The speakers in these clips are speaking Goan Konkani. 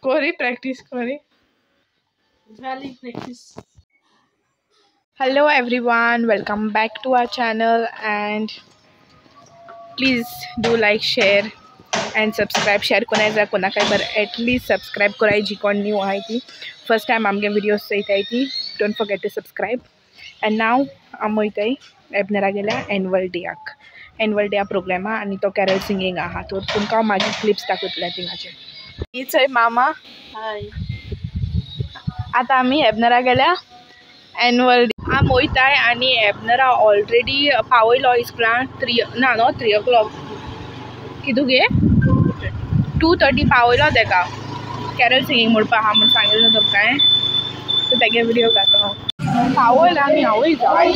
कोरी प्रॅक्टीस कोरी झाली practice. Hello everyone, welcome back to our channel and please do like, share and subscribe. Share कोणाय जाय कोणाकाय बरं एटलीस्ट सबस्क्रायब कराय जी कोण न्यू आहाय ती फर्स्ट टायम आमगे व्हिडियोज चोयताय ती don't forget to subscribe. And now आम वयताय एबनरा गेल्या एनुअल डेयाक. एनुअल डेया प्रोग्राम आहा आनी तो कॅरल सिंगींग आहा. तर तुमकां हांव मागीर क्लिप्स दाखयतलें थिंगाचे. ही चोय मामा. हाय. आतां आमी एबनरा गेल्या एनुअल डे आम वयताय आनी एबनरा ऑलरेडी पावयलो इस्कुलान 3 ना न्हू 3 o'clock कितू गे 2:30 पावयलो तेका कॅरल सिंगींग म्हणपा आहा म्हूण सांगिल्लें न्हू तुमकां हांवें. सो तेगे व्हिडियो घातलो हांव. पावयला आमी हांवूय जाय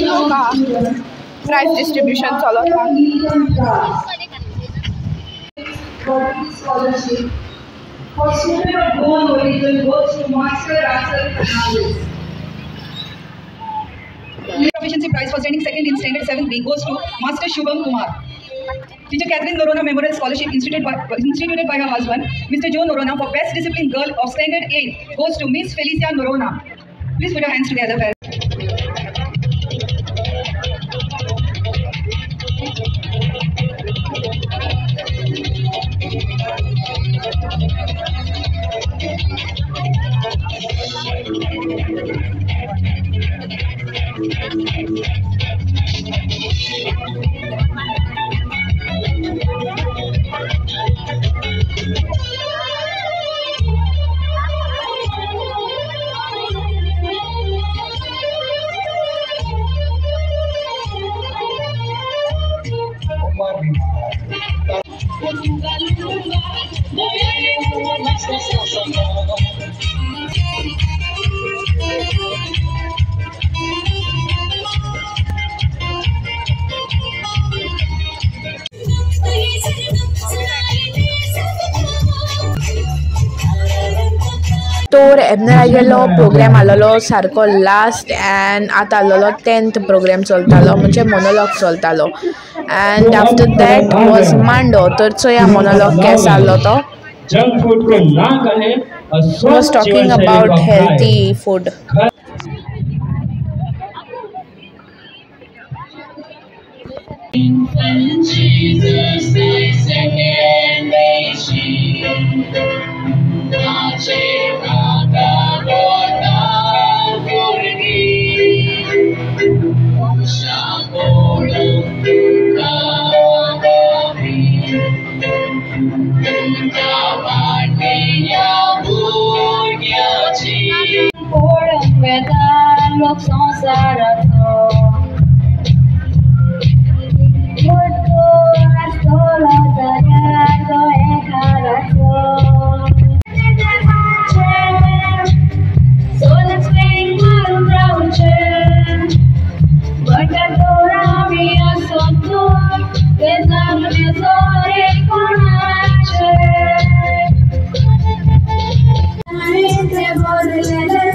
प्रायज डिस्ट्रिब्युशन चलत आहा. For student of Goan origin goes to Master Russell Fernandez. Proficiency prize for standing second in standard 7B goes to Master Shubham Kumar. Teacher Catherine Norona Memorial Scholarship instituted by her husband, Mr. Joe Norona, for best disciplined girl of standard 8 goes to Miss Felicia Norona. Please put your hands together. तर एबनरा गेलो प्रोग्राम आलेलो सारको लास्ट एंड आतां आलेलो 10th programme चलतालो म्हणजे मोनोलॉग चलतालो. एंड आफ्टर that was मांडो. तर चोया मोनोलॉग केस आसलो तो. जंक फूड को ना करें और was स्वस्थ टॉकिंग जीवन शैली अबाउट को अपनाएं। Healthy food. Jesus, the second nation. लोक संवसाराचो मोटो आसतलो जाल्यार तो एखाद्याचो. सदांच पेंग मारून रावचें बट तर आमी आसत तें सांगलें सोरे कोणाचें. आनी तें बदलेलें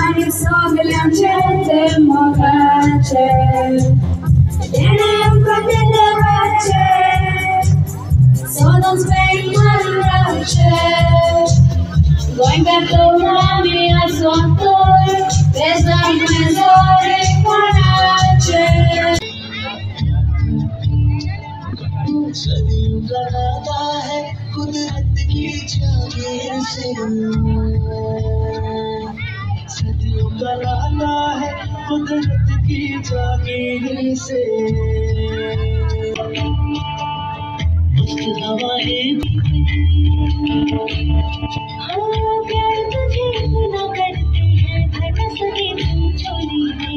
आनी सगल्यांचें तें मोगाचें तेणें आमकां तें देवाचें सदांच पेंग मारून रावचें गोंयकार तर आमी आसत तें सांगलें सोरे कोणाचें. सदियों का नाता है कुदरत की जागीर से, सदियों का नाता है कुदरत की जागीर से। हवाएं हाँ प्यार तुझे इतना करते हैं भर न सके तुम चोरी में.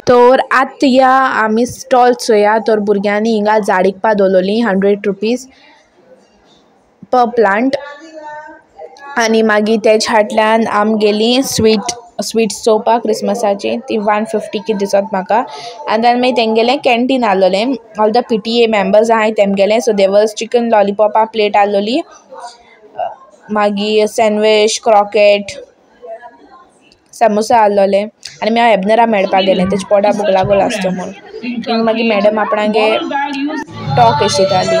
तर आतां या आमी स्टॉल चोया. तर भुरग्यांनी हिंगा झाड विकपा दवरलोली 100 रुपीज पर प्लांट. आनी मागीर तेज फाटल्यान आमी गेलीं स्वीट्स चोवपाक क्रिसमसाची, ती 150 कितें दिसत म्हाका. आनी देन मागीर तेंगेलें कॅन्टीन आहलोलें, all the PTA members आहाय तेमगेलें. सो there was chicken लॉलीपॉपा प्लेट आहलोली, मागीर सँडवीच, क्रॉकेट, समोसा आहलोले. आनी मागीर हांव एबनरा मेळपाक गेलें, तेजे पोटा भूक लागोलो आसतो म्हूण. मागीर मॅडम आपणागे टॉक अशी दिताली.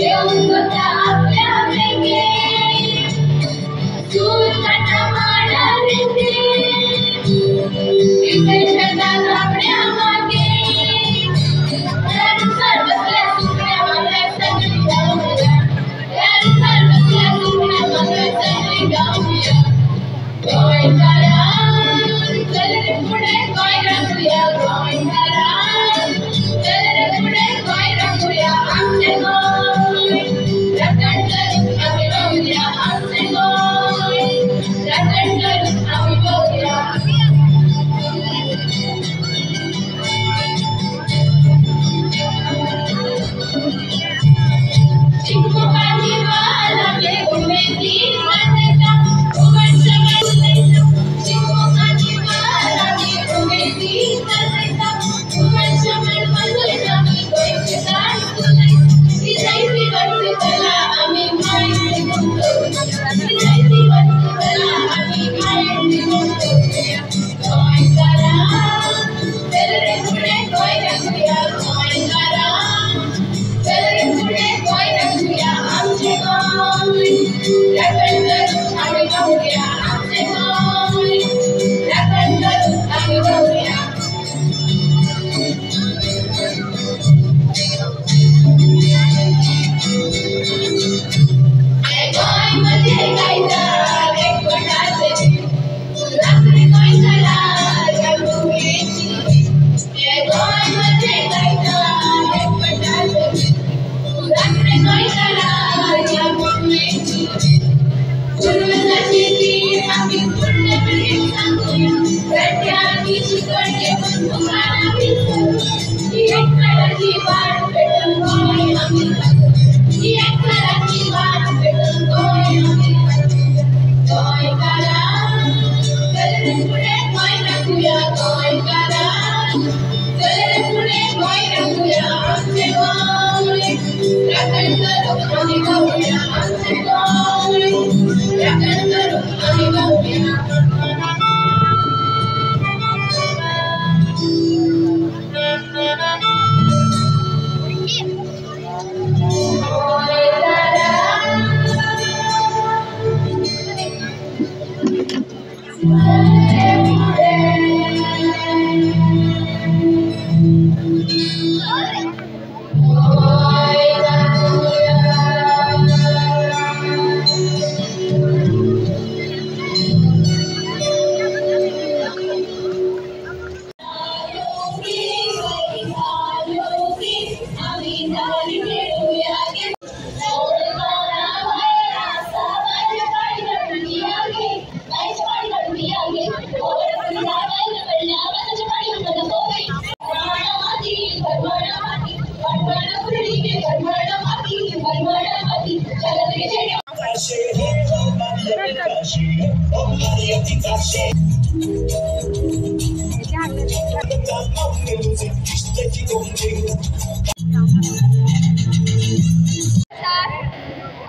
Yo,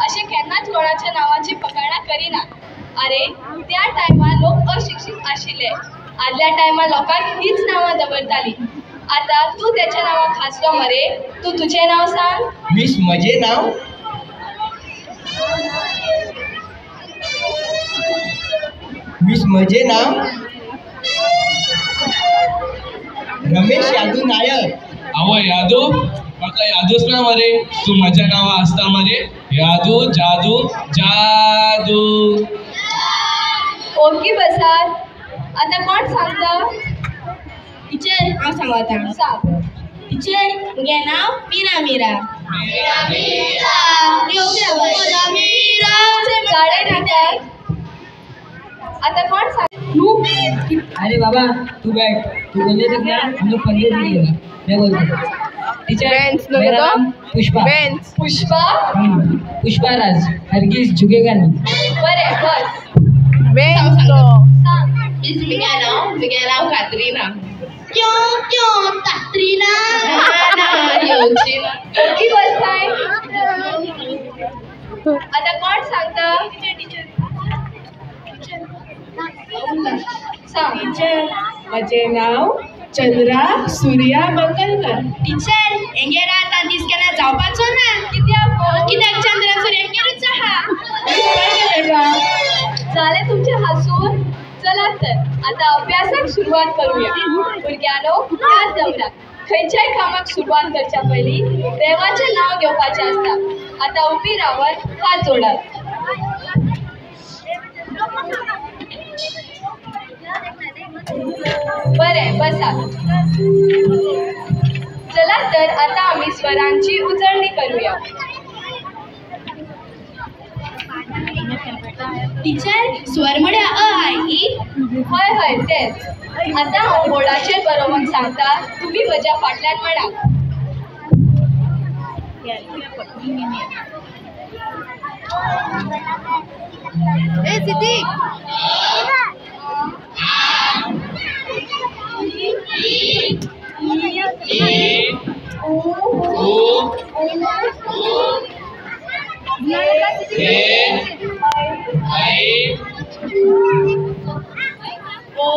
अशें केन्नाच कोणाच्या नांवाची फकाणां करिना. अरे त्या टायमार लोक अशिक्षीत आशिल्ले. आदल्या टायमार लोकांक हीच नांवां दवरताली. आतां तूं तेच्या नांवाक हांसलो मरे. तूं तुजें नांव सांग. मीस म्हजें नांव मीस म्हजें नांव रमेश यादू नायक. आवय यादू म्हाका यादूच ना मरे. तूं म्हज्या नांवा आसता मरे. यादू जादू जादू. ओके बसात. आतां कोण सांगता? टिचर हांव सांगता. सांग. टिचर म्हगेलें नांव मीरा. मीरा मीरा जालें टिचर. आतां कोण सांग? अरे बाबा तू बैठ. तू बोलने तक ना हम लोग पंगे नहीं. मैं बोलता हूँ टीचर मेरा नाम पुष्पा. पुष्पा पुष्पा राज हरगिज झुकेगा नहीं. बरें बस. म्हगेलें नांव कात्रिना. क्यों क्यों कात्रिना येवची ना. ओके बस. आतां कोण सांगता? सांग. टिचर म्हजें नांव चंद्रा सुर्या मंगलकर. टिचर हेंगेर आतां दीस केन्ना जावपाचो ना. कित्याक? कित्याक चंद्रा सुर्या हेंगेरूच आहा. जालें तुमचें हांसून? चलात तर आतां अभ्यासाक सुरवात करुया. भुरग्यांनो याद दवरात, खंयच्याय कामाक सुरवात करच्या पयलीं देवाचें नांव घेवपाचें आसता. आतां उबी रावन हात जोडात. बरें बसात. चला तर आतां आमी स्वरांची उजळणी करुया. टिचर स्वर म्हळ्यार अ I E. हय हय तेच. आतां हांव बोर्डाचेर बरोवन सांगता, तुमी म्हज्या फाटल्यान म्हणा. ओ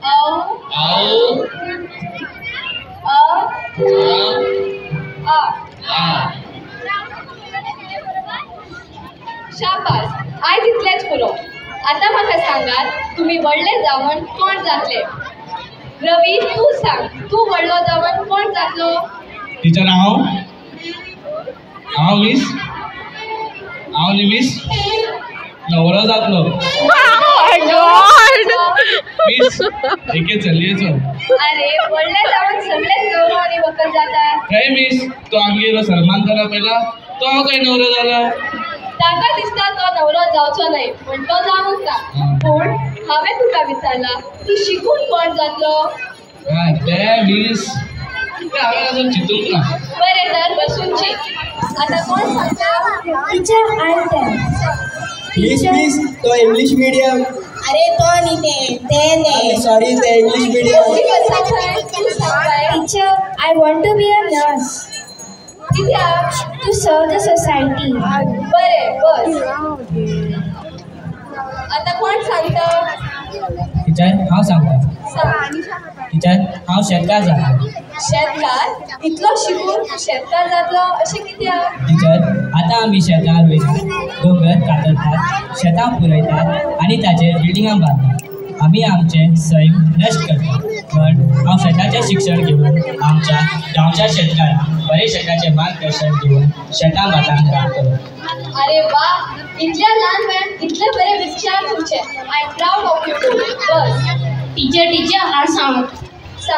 औ अ आ. शाबास. आयज इतलेंच पुरो. आतां म्हाका सांगात तुमी व्हडले जावन कोण जातले? रवी तूं सांग, तूं व्हडलो जावन कोण जातलो? टिचर हांव हांव मीस हांव न्ही मीस न्हवरो जातलो. मीस एके चलयेचो. अरे व्हडले जावन सगळेच न्हवरो आनी व्हंकल जातात. खंय मीस तो आमगेलो सलमान खाना पळयला तो हांव खंय न्हवरो जाला. ताका दिसता तो न्हवरो जावचो न्हय म्हण तो जावंक ना. पूण हांवें तुका विचारलां तूं शिकून कोण जातलो? तें मीस तें हांवें अजून चिंतूंक ना. बरें तर बसून चीत. आतां कोण सांगता? Teacher I tell. Miss miss तो इंग्लिश मिडियम. अरे तो न्ही तें तें न्ही. सॉरी ते इंग्लिश मिडियम. तूं सांग. Teacher I want to be a nurse. कित्याक? To serve the society. बरें, बस. आतां कोण सांगता? टिचर हांव सांगता. सांग. टिचर हांव शेतकार जातलो. शेतकार? इतलो शिकून तूं शेतकार जातलो अशें कित्याक? टिचर आतां आमी शेतार वयतात, दोंगर कातरतात, शेतां पुरयतात आनी ताचेर बिल्डिंगां बांदतात. आमी आमचें सैम नश्ट करतात. म्हण हांव शेताचें शिक्षण घेवन आमच्या गांवच्या शेतकारांक बरें शेताचें मार्गदर्शन दिवन शेतां भाटांक रावतलो. अरे वा, इतल्या ल्हान वयान इतले बरे विचार तुमचे. I am proud of you. Bus. Teacher teacher हांव सांग.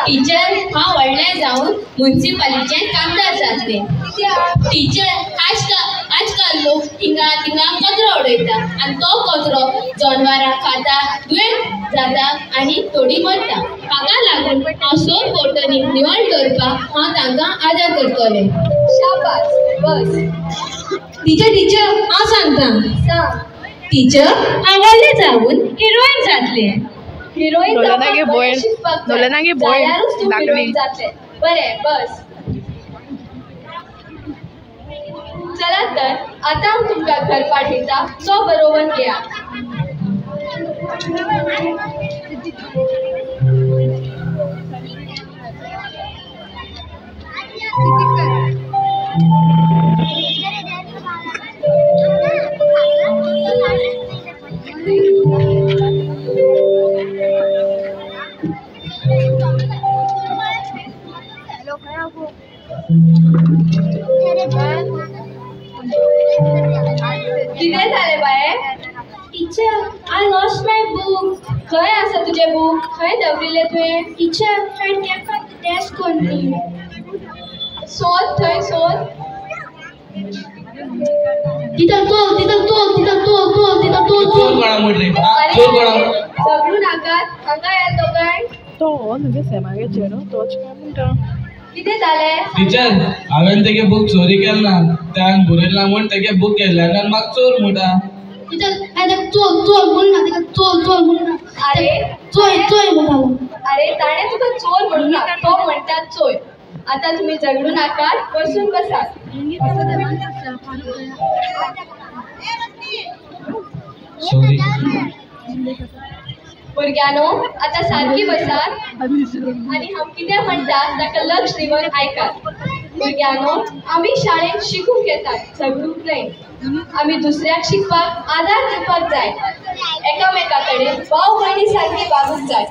टिचर हांव व्हडलें जावन मुन्सिपालिटीचें कामदार जातलें. कित्याक? टिचर आजकाल लोक थिंगा थिंगा कचरो उडयता आनी तो कचरो जनवरां खाता, दुयेंत जाता आनी थोडीं मरता. हाका लागून हांव सरभोंवतणी निवळ दवरपाक हांव तांकां आदार करतलें. शाबास, बस. टिचर टिचर हांव सांगता. सांग. टिचर हांव व्हडलें जावन हिरोइन जातलें. हिरोइन नोलनागे जावपाक बरें भयण, शिकपाक जाय, नोलनागे भयण जाल्यारूच तूं धाकली. हिरोइन जातलें. बरें, बस. चलात तर आतां हांव तुमकां घरपाठ दिता तो बरोवन घेयात. कितें जालें बाये? Teacher I lost my book. खंय आसा तुजें बूक? खंय दवरिल्लें तुवें? टिचर हांवें kept on the desk only. सोद थंय सोद. टिचर चोर टिचर चोर टिचर चोर चोर टिचर चोर चोर चोर. कोणा म्हूण रे? अरे चोर कोणा? झगडूं नाकात, हांगा येयात दोगांय. तो न्हू सेमागे चेडो तोच काय म्हणटा? कितें जालें? टिचर हांवें तेगे बूक चोरी केल ना. त्यान बरयला म्हूण तेगे बूक केल्ल्यान म्हाका चोर म्हणटा. टिचर हांवें ताका चोर चोर म्हणून ना, ताका चोर चोर म्हणून ना. अरे चोय चोय म्हणटालो. अरे ताणें तुका चोर म्हणूं ना, तो म्हणटा चोय. आतां तुमी झगडूं नाकात, बसून बसात. सॉरी. भुरग्यांनो आतां सारकी बसात आनी हांव कितें म्हणटा ताका लक्ष दिवन आयकात. भुरग्यांनो आमी शाळेंत शिकूंक येतात, झगडूंक न्हय. आमी दुसऱ्याक शिकपाक आदार दिवपाक जाय. एकामेका कडेन भाव भयणी सारकी वागूंक जाय.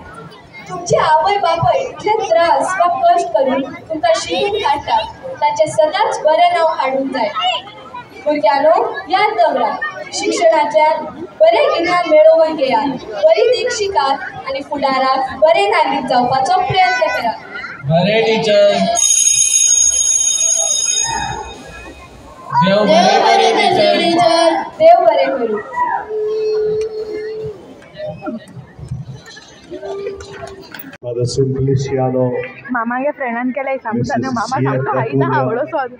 तुमचे आवय बापूय इतले त्रास वा कश्ट करून तुमकां शिकून काडटात, ताचें सदांच बरें नांव हाडूंक जाय. भुरग्यांनो याद दवरात, शिक्षणांतल्यान बरें गिन्यान मेळोवन घेयात, बरी देख शिकात आनी फुडाराक बरे नागरीक जावपाचो प्रयत्न करात. बरें टिचर. देव बरें करूं टिचर. देव बरें करूं. Father Simpliciano, मामागे फ्रेंडान केलाय सामोसा न्हू, Mrs. मामा C. F. सामको हायता Da आवडो Cunha, सोद.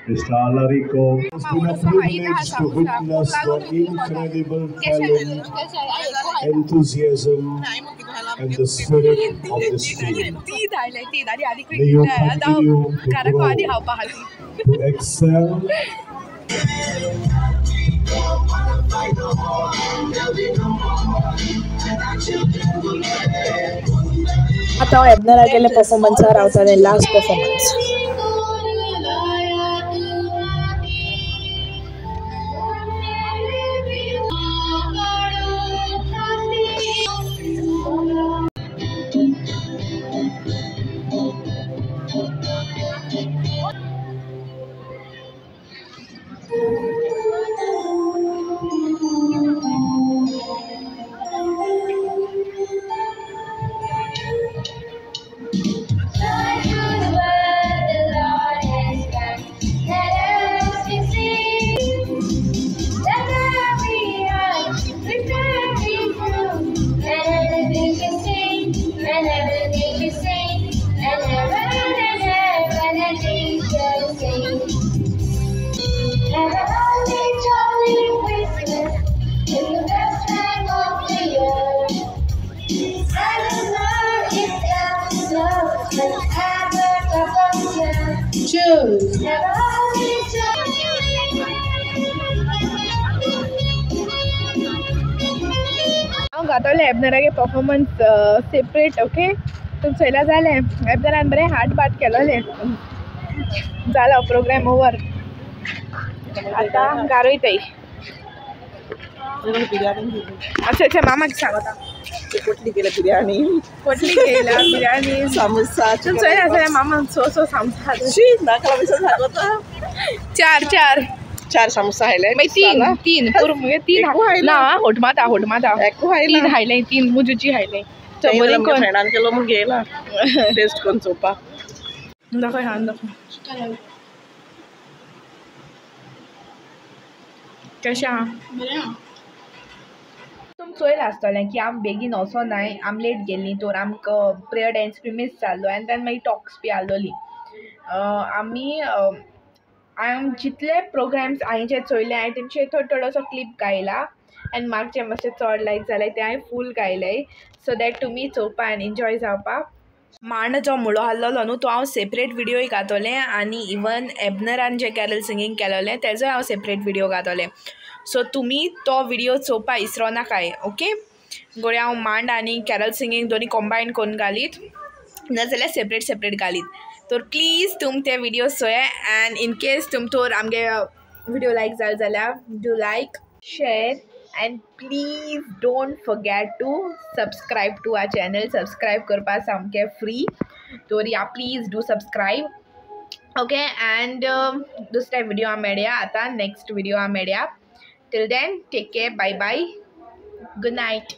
Mr. Alarico. It's been a मामा हायता privilege to samosa, खूब witness the लागून incredible talent, enthusiasm, and the spirit of the school. ती धाडले ती आनी आनी May you continue to काराको आनी grow, खावपा खाली. to excel. आतां हांव एबनरा गेल्ले परफॉर्मन्सार रावतालें, last performance. Life is worth घातोलें एबनरागे परफॉर्मन्स सेपरेट. ओके तुम चोयला जालें एबनरान बरें हाट बाट केलोलें. जालो प्रोग्राम ओवर. आतां घार वयताय. अच्छा अच्छा मामाक सांगता कोटली केल्या बिर्याणी. कोटली केल्या बिर्याणी सामोसा. तुम चोयला जाल्यार मामान सो सो सामोसा. नाका सांगता. चार चार चार सामोसा हायले. मागीर तीन तीन पुरो मुगे तीन ना होटमाता होटमाता तीन हायले तीन मुजुची हायले. फ्रेंडान केलो म्हूण घेयला टेस्ट करून चोवपा. दाखय हान दाखय कशें आहा. तुम चोयलां आसतलें की आम बेगीन वचोनाय, आम लेट गेल्लीं तर आमकां प्रेयर डान्स बी मीस जाल्लो आनी तेन्ना मागीर टॉक्स बी आहलोली. आमी हांवें जितले प्रोग्राम्स हांवें जे चोयले हांवें तेमचे थोडो थोडोसो क्लिप गायला आनी म्हाका जे मातशें चड लायक जालें तें हांवें फूल गायलें सो that तुमी चोवपा आनी एन्जॉय जावपा. मांड जो मुळो आहलोलो न्हू तो हांव सेपरेट विडियोय घातोलें आनी इवन एबनरान जें कॅरल सिंगींग केलोलें तेजोय हांव सेपरेट विडियो घातोलें. सो तुमी तो विडियो चोवपा इसरो नाकाय. ओके गोडये हांव मांड आनी कॅरल सिंगींग दोनी कॉम्बायन करून घालीत नाजाल्यार सेपरेट सेपरेट घालीत. तर प्लीज तुम ते विडियो चोया एंड इन केस तुम तर आमगे विडियो लायक जाल जाल्यार do like share and please don't forget to subscribe to our channel. Subscribe करपा सामकें फ्री. तर yeah please do subscribe. Okay and दुसऱ्या विडियो आम मेळया आतां नेक्स्ट विडियो आम मेळया. Till then take care, bye bye, good night.